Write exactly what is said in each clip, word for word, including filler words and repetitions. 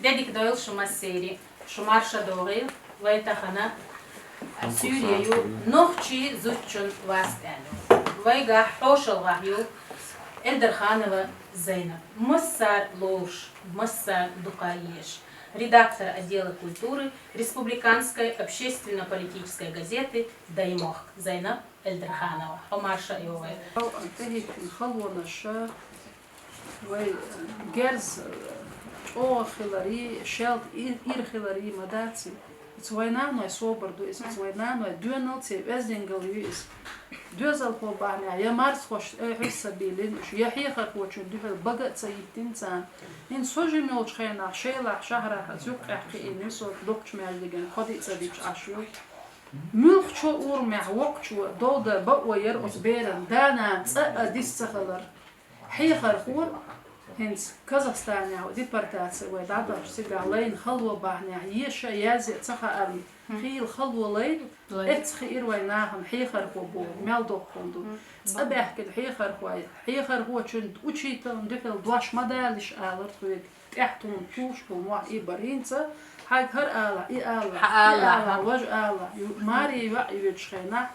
Де дика дойла шу массеран, шу марша догӀийла, вай тахана суьйре ю нохчий зудчун васт аьлла. Вайгахь хьошалгӀахь ю Эльдарханова Зайнаб, массара лоруш, массара дукха езаш, редактор отдела культуры Республиканской общественно-политической газеты «Даймохк». Зайнаб Эльдарханова, хьо марша йогӀийла. ТӀехӀиттина халонаш, вай герз чӀогӀа хиларий, шаьлта ир хиларий ма даций. Иза вай наной собар ду, иза вай наной доьналца оьздангалла ю иза. Доьзалхо бахьанехь, я марзхошца эхьуьз ца бийлина уьш, я хьехархочун дуьхьал бага а ца йиттина царна. ХӀинца со жима йолчу хенахь, Шелахь шахьарахь аса юккъехь кхиийна ю со, доккхачу маьждиган кхо-диъ ца дича Ӏаш ю. Муьлххачо урамехь воккхачо довда бао яра оцу беран, да-нана цкъа а дис ца хилар. Хьехархо хӀинца Казахстанехь депортаци вай дӀадахча цигахь лайна хало бахьанехь, еша а, язъе а ца хаьарна, хийла хало лайна, эццахь хиира вайн нахана хьехархо бохург мел доккха хӀума ду. ЦӀа баьхкина хьехархой, хьехархочун, учителан дуьхьал дош ма далийша алара тхоьга. ТӀаьхьа тхуна кхуьуш бу мохь и бара. ХӀинца хьайга хӀара алахь, и алахь, и алахь, важа алахь, ю-, маре йоӀ йоьдучу хенахь,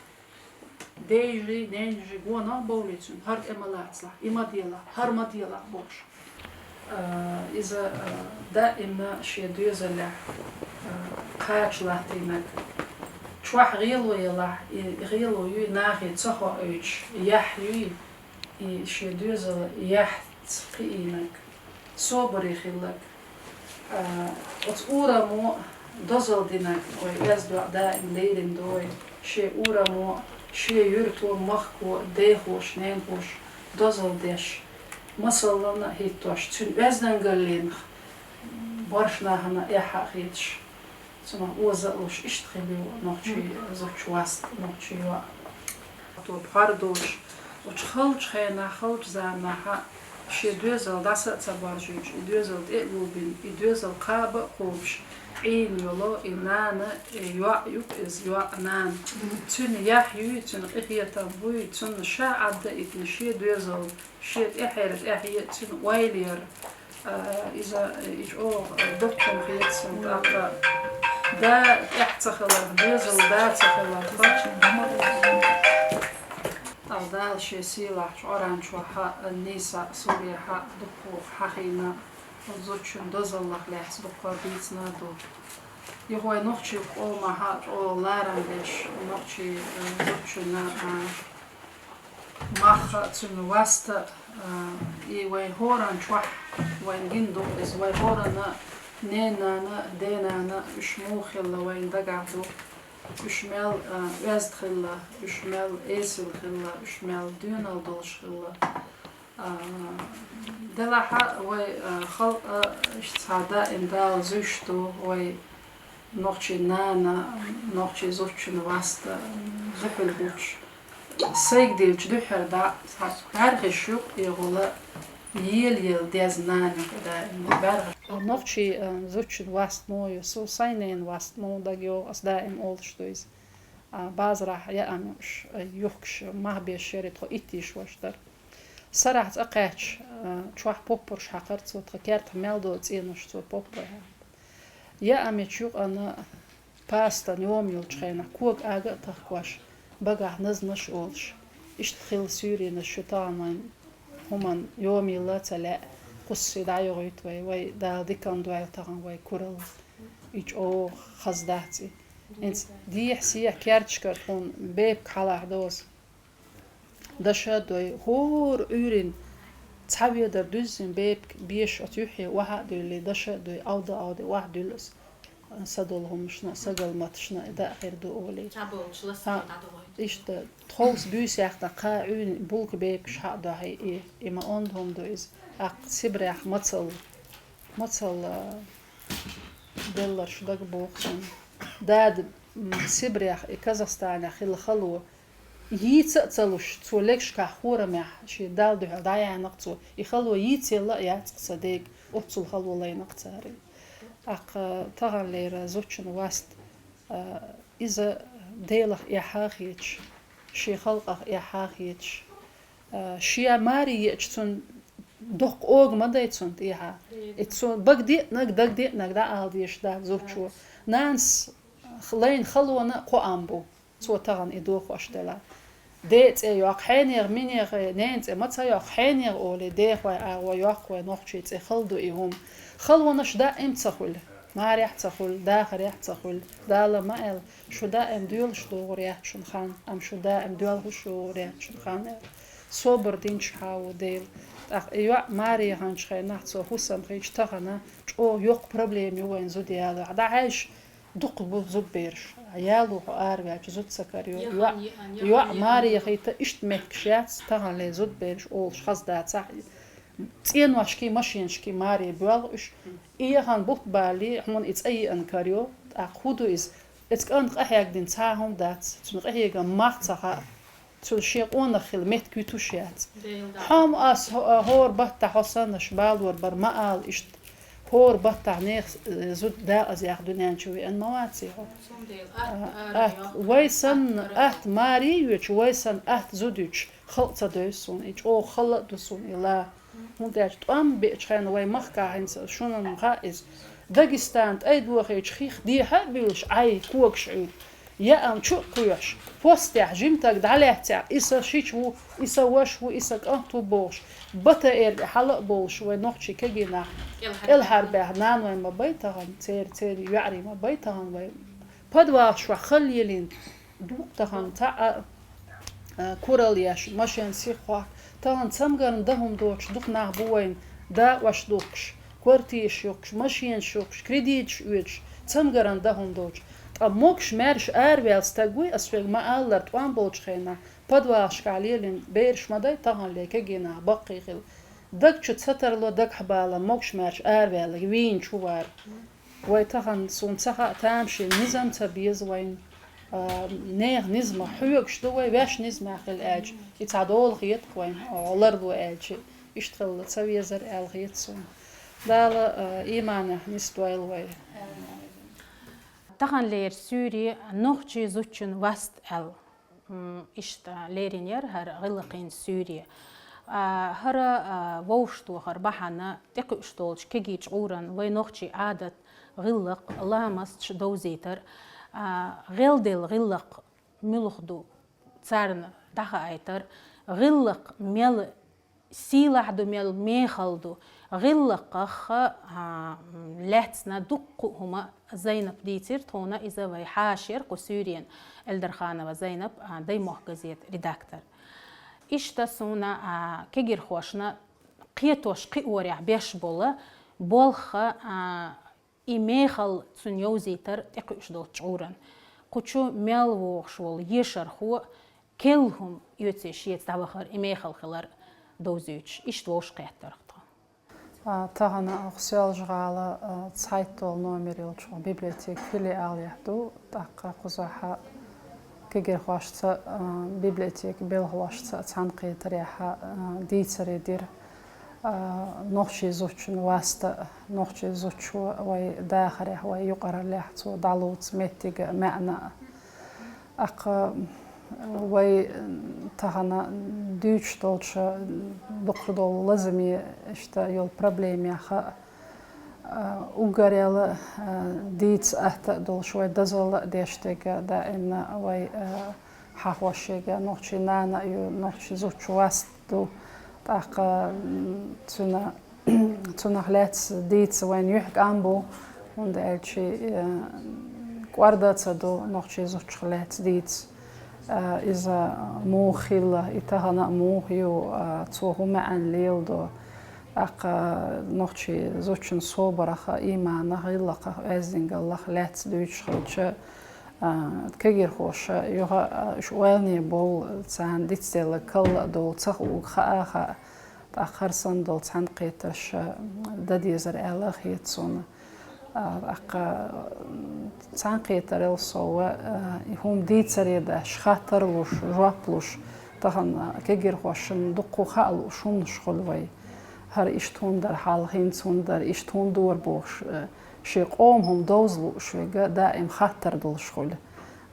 дайжий, ненажий гонах а бовлий цуьнан, хӀара тӀе ма лацалахь, и ма делахь, хӀара ма делахь бохуш. А, иза, а, даимна шен доьзалехь, а, кхача латтийнарг. Чохь гӀело ялахь, и гӀело юй нахе ца хоуьйтуш, яхь юй, и шен доьзал яхьца кхиийнарг, собаре хилларг. А, оцу урамо дозалла динарг вай оьзда даим лерина ду вай, шен урамо, шен юьрто, махко, дайхоша, ненахоша дозалла деш, масаллана а хӀиттош, цуьнан оьздангаллин боьрша нахана эхь а хеташ. Цунах оза а луш, иштта хилла ю нохчий зудчун васт, нохчий йоӀ. Тоба хьор долуш, оцу халчу хенахь, халчу заманахь а шен доьзал дӀаса а ца боржуьйтуш, и доьзал тӀе а гулбина, и доьзал кхаба а кхобуш, Ӏийна йолу и нана, и йоӀ ю-кх иза, йоӀ, нана. Цуьнан яхь юй, цуьнан къинхетам буй, цунна ша Ӏадда а йитина шен доьзал, шен тӀаьхьара тӀаьхье а цуьнан ойла яр. А, иза, и чӀогӀа доккхана хета суна, тӀаккха да тӀехь ца хиларх, доьзал да ца хиларх. ТӀаккха Дала шен сийлахь чу Къуръан чохь а, нийса сурехь а дуккха хьахийна, зудчун дозаллах лаьцна дуккха дийцина а ду. Юха вай нохчийн къомах а чӀогӀа ларам беш, нохчийн, а, зудчунна, а, мах а, цуьнан васт а, а, и вайн хӀоранна чохь вайна гина ду иза, вайн хӀоранна ненан нана, денан нана, уьш муха хилла вайна дагахь ду. Уьш мел, а, оьзда хилла, уьш мел эсала хилла, уьш мел доьналла долуш хилла. А, делахь а вай, а, халкъ а иштта цхьа даим Дала зуьйш ду, вай нохчийн нана, нохчийн зудчун васт а дуьхьал буьллуш. Сайга дилча дуьххьара дӀа цхьа бӀаьрхиш ю-кх и гӀула, ела-ела дезна нана ю-кх даим бӀаьрхиш. Нохчийн, а, зудчун васт муха ю, со сайн ненан васт муха дагайогӀу, ас даим олуш ду иза. А, базарахь яа муьш, а, юхкуш, мах беш яра, тхо итт йиш ваша дара. Сарахь цӀа кхаьчча, а, чохь поппарш хьакхара цо, тхан кертахь мел долу цӀенош цо поппар хьакхара. Яа мича юкъана пастан йома йолчу хенахь кога ага а тахкош, багахь назмаш а олуш, иштта хилла суьйренаш шу тахана вайн хӀуманна йома йилла а ца лаьа, кхуссий дӀайохуьйту вай, вай Дала диканна дойла тахана вай куралла. И чӀогӀа хаза дац и. ХӀинца дехьа-сехьа керташкара тхуна бепиг хьалха дозу. Даша а дой, хӀора Ӏуьйрина цхьа ведар дуьззина бепиг беш оцу юьххье охьа а дуьллий, даша а дой, Ӏовда-Ӏовда охьа дуьллу аса. Са долу хӀуманашна а, са галматашна а даа хир ду олий. Цхьаболчу лассо дӀадохуьйту. Иштта, тховса буьйса яьккхина кхаа Ӏуьйрина булка бепигаш хьа а дохьий, и, и ма онда хӀума ду иза. ТӀаккха Сибрех мацалла, мацалла, а, делларш дага боху суна. Дада, м, Сибрех и Казахстанехь хилла хало, йийца а ца луш, цо легашкахь хорамехь шен Далла дуьхьал дӀаяьхьнакх цо. И хало йийцаелла а яц-кх сан дега, оццул хало лайнакх цара. ТӀаккха таханлера зудчун васт, а, иза Делах эхь а хеташ, шен халкъах эхь а хеташ, а, шен маре еача цунна Доккха ога ма дай цунна тӀехьа. И цунна бага деанарг, дага деанарг дӀаала дезаш дац зудчо. Нанас лайна халонаш кхоам бу. Цо тахана и дохош делахь. Ден цӀе йоккху хьенега, минега, ненан цӀе ма ца йоккху хьенега олий, дехой агӀо йоккху вай нохчий, цӀе хала ду и хӀума. Халонаш даим ца хуьлу, марехь а ца хуьлу, дахарехь а ца хуьлу. Дала ма аьлла, шу даим доьлхуш догӀур яц шун хан, амма шу даим доьлхуш йогӀур яц шун хан аьлла. Собар динчу хьан ву Дела. ТӀаккха и йоӀ маре яханчу хенахь цо хӀусам хилча тахана чӀогӀа йоккха проблема ю вайн зуда ялахь. ДӀахьаьжча, дукха бу зудбераш. Яло хьо араваьлча зуда ца карайо. Яхан ЙоӀ, йоӀ маре яхийта иштта мехкаш яц, таханле зудбераш олуш хаза дацахь. ЦӀеношкий, машенашкий маре боьлху уьш. И яхан бутт балий, хьуна и цӀа еана карайо. ТӀаккха хӀун ду иза? Эцу кӀанта къахьегдина цхьа а хӀума дац. Цуьнан къахьегам мах ца хаьа. Цуьнан шен къонах хила меттиг вуьтуш яц. Хьо-м ас хӀо-, хӀора баттахь хьо саннаш балор бара ма ала иштта. ХӀора баттахь нехан, э, зуда декъаза яха дуьнен чу веана ма ваций хьо. Цундела атта А, ара атта, йоккха, вай санна, атта ара. Атта маре а йоьдуш, вай санна атта зуда юьтуш, халкъ ца девза суна, и чӀогӀа хала а ду суна и ла. ХӀунда аьлча тӀом беачу хенахь вай махкахь хӀинца шуна-м хаьа иза. Дагестан тӀайдохийчу хих дехьа а буьйлуш, Ӏай когаш Ӏуьйду. Яам чу а кхоьхьуш, постехь жимтаг дӀалаьццехь, и сан шича ву, и сан ваша ву, и сан кӀант ву бохуш, БТР тӀе хьала а бовлуш, вай нохчий кегий нах кӀелхьарбаьхна, наной ма бай тахана, церан, церан йоӀарий ма бай тахана вай. Подвалаш чохь хала лелийна, дукха тахана цхьаъ а, а, куралла еш, машен сиха хьокху. Тахана цамгарна дан хӀума доцуш дукха нах бу вайна, дакъош духкуш, квартираш юхкуш, машенаш юхкуш, кредиташ оьцуш, цамгарна дан хӀума доцуш. Ткъа могуш-маьрша араваьлла стаг вуй, ас шуьга ма-аллара, тӀом болчу хенахь, подвалашкахь лелийна бераш ма дай таханле кегий нах баккхий хила. Даг чу ца тарло, дагахь бала, могуш-маьрша араваьлла, вийначу хӀу вара. Вай тахана, суна ца хаьа, тамашийна низам ца беза вайна. А, нехан низамах хьоьгуш ду вай, ваьш низамехь хила аьлча, и цхьа дола хета-кх вайна, о, ларло аьлча, иштта хилла ца везара аьлла хета суна. Дала, а, ийманехь нисдойла вай. Таханлера суьйре нохчий зудчун васт аьлла. М, иштта лерина яра хӀара гӀиллакхийн суьйре. А, хӀара, а, вовшахтохар бахьана тӀекхуьуш долчу кегийчу гӀуран вай нохчий Ӏадат, гӀиллакх, ламасташ довзийтар, а, гӀелделла гӀиллакх муьлха ду, царна дӀахаийтар, гӀиллакх мел сийлахь ду, мел мехала ду. ГӀиллакхах, а, лаьцна дуккха а хӀума Зайнап дийцира тхуна, иза вай хьаша яра кху суьйренан, Эльдарханова Зайнап, а, Даймохк газетан редактор. Иштта суна, а, кегирхошна кхетош кхиорехь беш болу болх, а, и мехала цуьнан йовзийтар тӀекхуьуш долчу гӀуран. Кху чу мел вогӀуш волу ешархо керла хӀума оьцуш шеца дӀавахара и мехала хилар довзуьйтуш, иштта вовшахкхеттарх тхо. А, тахана оха Соьлжа-ГӀала, а, цхьайтталгӀа номер йолчу библиотекан филиалехь ду, тӀаккха кхузахь кегирхошца, а, библиотекан белхалошца цхьаьнакхетарехь, а, дийцаре дира. А, нохчий зудчун васта, нохчий зудчо вай дахарехь, вай юкъараллехь цо дӀалоцу меттиг а, маьӀна а. ТӀаккха вай тахана дуьйцуш долчу дукхах долу лазаме иштта йолу проблемех а, а, уггаре а, а, дийца атта а долуш вай дозалла а деш дерг а, даимна вай, а, хьахош ерг а нохчий нана а ю, нохчий зудчун васта ду. ТӀаккха, м, цуьнан, цунах лаьцна дийца вайн юьхь кӀам бу, хӀунда аьлча, э, кӀорда а ца до нохчий зудчух лаьцна дийца. Э, иза муха хилла, и тахана а муха ю, э, цо хӀун маьӀна леладо. ТӀаккха нохчий зудчун собарах а, ийманах а, гӀиллакхах а, оьздангаллах а лаьцна дуьйцуш хилча, а, кегирхоша юха, а, уьш ойлане болу, царна дицделла калла а долу, ца хууг хаа а хаьа, тӀаккха хӀара санна долу цхьаьнакхетарш, а, дан дезара аьлла а хета суна. А, тӀаккха, м, цхьаьнакхетарал сов, а, и хӀума дийцаре деш, хаттар луш, жоп луш, тахана кегирхошна дуккха а хаа лууш хӀуманаш хуьлу вай. ХӀара иштта хӀунда дара хьал, хӀинца хӀунда дара, иштта хӀунда дора бохуш, а, шен къоман хӀума довза лууш верг а даим хаттар долуш хуьлу.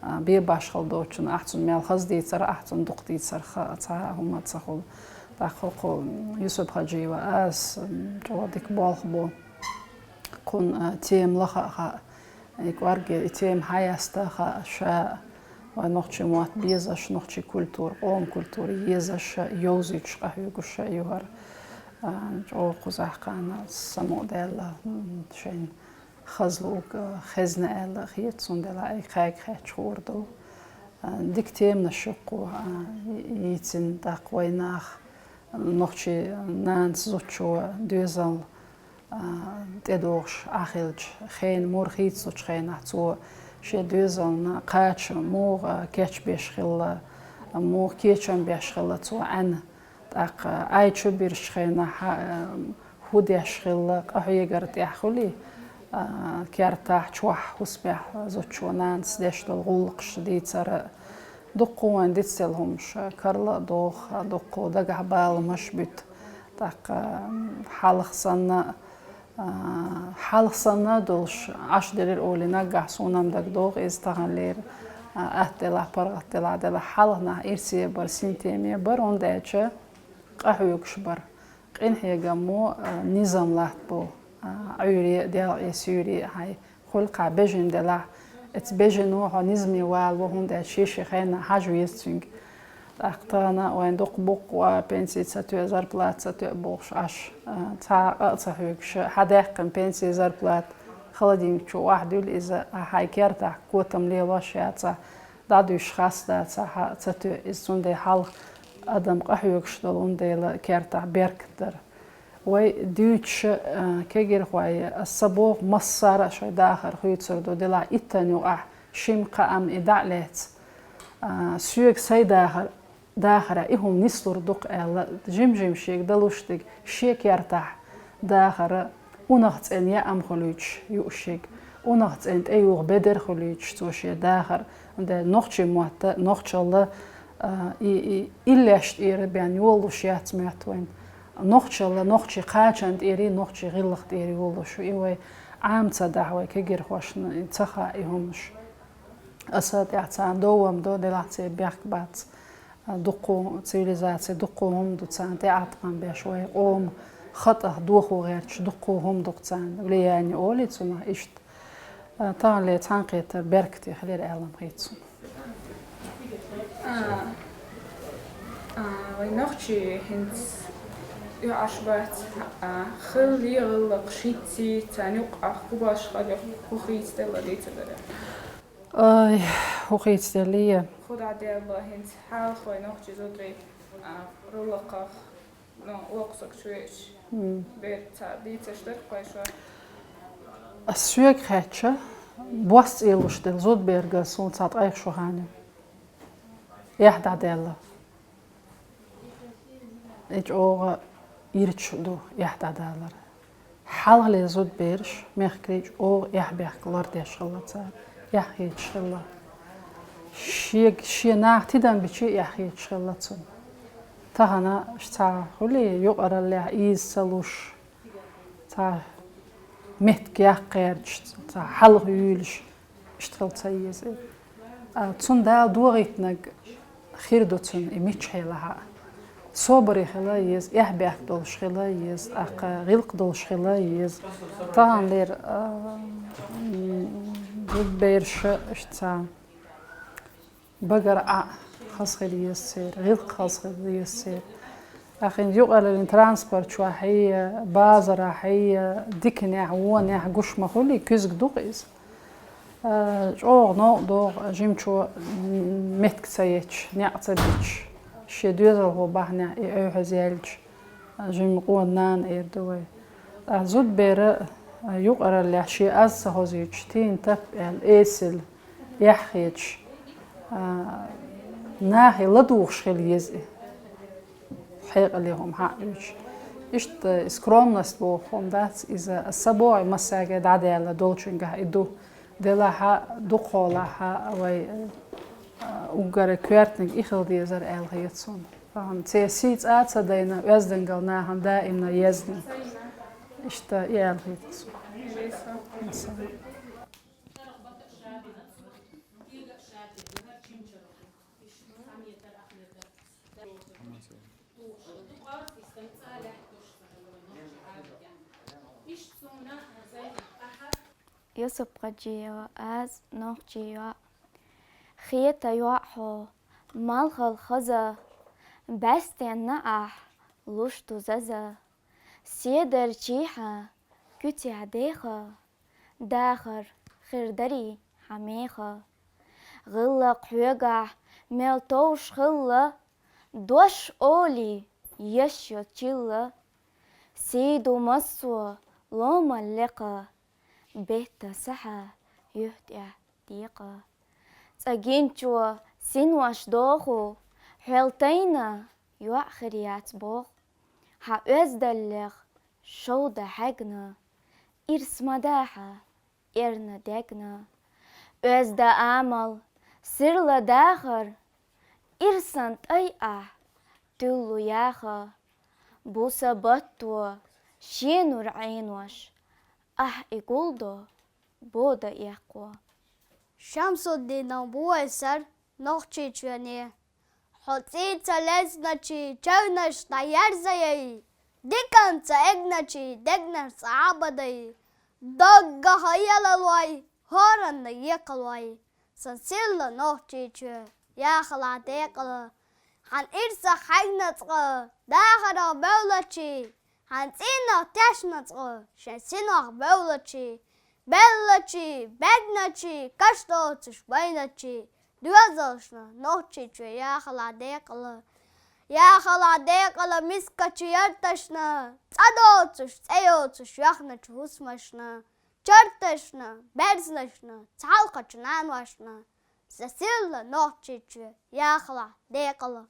А, бен башхалла доцучунна ахь цунна мел хаза дийцар, ахь цунна дукха дийцар ха-, цхьа а хӀума ца хуьлу. ТӀаккха хӀокху Юсуп-Хьаджиева ас, м, чӀогӀа дика болх бу. Кхунна, а, тема лаха а хаьа, и кӀорге, и тема хьаяста а хаьа, ша вайн нохчийн мотт безаш, нохчийн культура, къоман культура езаш, йовзуьйтуш, къахьоьгуш а ю хӀара. А, чӀогӀа кхузахь кхана само а даьлла, м, шайна хазлуг, а, хезна аьлла а хета, цундела айхьа кхаьчча хуур ду. А, дика теманаш ю кху, а, йийцина тӀаккха вайн наха, нохчийн нанас зудчо доьзал, а, тӀедогӀуш Ӏахилча хенахь, мур хийцалучу хенахь цо шен доьзална кхача муха кечбеш хилла, муха кечам беш хилла цо Ӏаьнна. ТӀаккха Ӏай чу бирзучу хенахь, а, хӀун деш хилла, къахьегар тӀехь хуьлий, а, кертахь, чохь, хӀусамехь зудчо нанас деш долу гӀуллакхаш дийцар а. Дуккха вайн дицделла хӀумнаш, карла а доху, дуккха дагахь баламаш буьту. ТӀаккха, м, хьалха санна, а, хьалха санна а долуш Ӏаш делира олий, наггахь суна-м дагадогӀу иза таханлера, а, атта делахь, паргӀат делахь, делахь, хьалха нах ирсе бара, синтеме бара, хӀунда аьлча къахьоьгуш бара. Къинхьегаммо, а, низам латтабо, а, Ӏуьйре а, делкъе суьйре а хьайн хуьлу кхин бежана делахь, оцу бежано хьо низаме валаво, хӀунда аьлча шен-шен хенахь хьажа веза цуьнга. ТӀаккха тахана вайн дукха буккъу а пенси ца тоьа, зарплата ца тоьа бохуш Ӏаш, а, цхьа а къа а ца хьоьгуш, хьан даьккхина пенси, зарплата холодильник чу охьадуьллу иза, а, хьайн кертахь котам лелош яцахь, дӀадуьйш хастадацахь, хьан ца тоьа иза, цундела хьалха адам къахьоьгуш долу, хӀунда аьлча кертахь беркат дара. Вай дуьйцуш, а, кегирхой, аса боху, массара а шайн дахар хуьйцур ду, делахь иттанна юкъахь шимма-кхаамма и дӀа а лаьцна. А, соьга сайн дахар, дахарехь и хӀума нислур ду-кх аьлла, жим-жим шега далуш дерг шен кертахь дахар а, унах цӀена яам хуьлуьйтуш юуш ерг, унах цӀена тӀеюха бедар хуьлуьйтуш цо шен дахар, хӀунда аьлча нохчийн мотт а, нохчалла, а, и, и иллеш тӀера бен йолалуш яц моьтту вайн. Нохчалла, нохчийн кхачанна тӀера, нохчийн гӀиллакх тӀера йолалуш ю. И вай Ӏама ца дахь, вай кегирхошна ца хаьа и хӀумнаш. Аса тӀехь царна довам до, делахь церан бехк бац. А, дуккха цивилизаци, дуккха хӀума ду царна тӀеӀаткъам беш, вай къоман хатӀах дохо гӀерташ, дуккха хӀума ду-кх царна влияние олий цунах иштта. А, таханлера цхьаьнакхетар беркате хилира аьлла-м хета суна. А, а, вай нохчий хӀинца юкъаш бац, а, хилла гӀиллакх шийтта, царна юкъахь хӀун башха хилла, хӀун хийцаделла дийцаделла. Ай, хӀун хийцаделла? ХӀун дӀаделла хӀинца хьалха вай нохчий зударий, а, рулакхах, ну, окху саг чу веача, м, бер ца дийцаш дара-кх вай шо? Ас соьга хаьттича, бос цӀийлуш делла зудбергара суна цхьа ткъех шо хан ю. Эхь дӀадаьлла. И чӀогӀа ирча ду эхь дӀадалар. Хьалхале зудбераш мехкарий чӀогӀа эхь-бехк лардеш хилла цара, эхь хеташ хилла. Шега, шен наха тидам бича эхь хеташ хилла цунна. Тахана аш цхьа хуьлий, юкъараллехь ийза ца луш, цхьа меттиг яккха гӀерташ, цхьа хьалха юьйлуш, иштта хила ца еза. А, цунна Дала догӀийтинарг хир ду цунна, и миччахье лахь а. Собаре хила еза, эхь-бехк долуш хила еза, тӀаккха гӀиллакх долуш хила еза. Таханлера, а, м, зудбераш а иштта цхьа багара Ӏа хаза хила еза церан, гӀиллакх хаза хила еза церан. Ахин юкъараллин транспорт чохь а, базарахь а, диканехь, вонехь гуш ма хуьлий, куьзга ду-кх иза. Э, чӀогӀа новкъа догӀу жимчо, м, меттиг ца етташ, некъ ца диташ, шен доьзалхо бахьанехь и Ӏуьйхьаза яьлча, жимма къона нана эр ду вай. Ткъа зудбер а, юкъараллехь шен аз ца хозуьйтуш, тийна тап аьлла, эсала, эхь хеташ, а, нахе ладугӀуш хила еза и. Хьекъале хӀума хьаъуьйтуш. Иштта и скромность боху хӀума дац, иза аса боху массаьрга дӀадаьлла долчуьнгахь и ду. Делахь а, дукхахьолахь а вай, а, уггар коьртаниг и хила дезара аьлла хета суна. Тахана церан сий цкъа а ца дайна, оьздангалла нахана даимна езна. Иштта и аьлла хета суна. Масала. Юсуп-Хьажиева, аз, нохчий йоӀ. Хеташ йоӀ хьо, малхал хаза, бӀаьстенна ахь луш ду заза. Седарчий хьа куьцехь деха, дахар хир дарий хьан меха. ГӀиллакх хьоьгахь мел товш хилла, дош олий еш йо чилла. Сий ду массо ломал лекха, бетта сахьа юьхь тӀехь декъа. Цкъа гинчо синош доху, хьол тайна йоӀ хир яц боху. Хьан оьздаллех шовда хьаьгна, ирс ма дахьа, эрна дегна. Оьзда амал, сирла дахар, ирсан тӀай ахь туьллу яха. Бу сан батто шен нур Ӏенош, ахь и гулдо, бода эккхо. Шамсуддинов бу вай сар Нохчийчоьне. Хьо цӀий ца лезначий чевнаш дӀаерзаяй, диканца эгначий дегнаш цӀа Ӏабадай, доггах ялалой, хӀоранна екхалой, сан сирла Нохчийчоь, яхалахь декъала. Хьан ирсах хьаьгна цкъа, дахарах бевллачий, хьан цӀийнах тешна цкъа, шен синох бевллачий, беллачий, бегначий, каш доцуш байначий, доьзалшна Нохчийчоь, яхалахь декъала. Яхалахь декъала мискачу ярташна, цӀа доцуш, цӀе йоцуш йоьхначу хӀусамашна, чарташна, берзанашна, цхьалкхачу наношна, сан сирла Нохчийчоь, яхалахь декъала.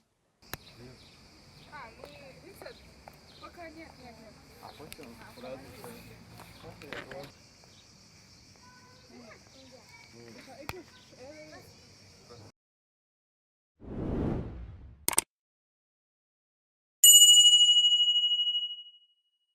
А, вы, вы с-, пока нет, нет, нет. А хочешь сразу же?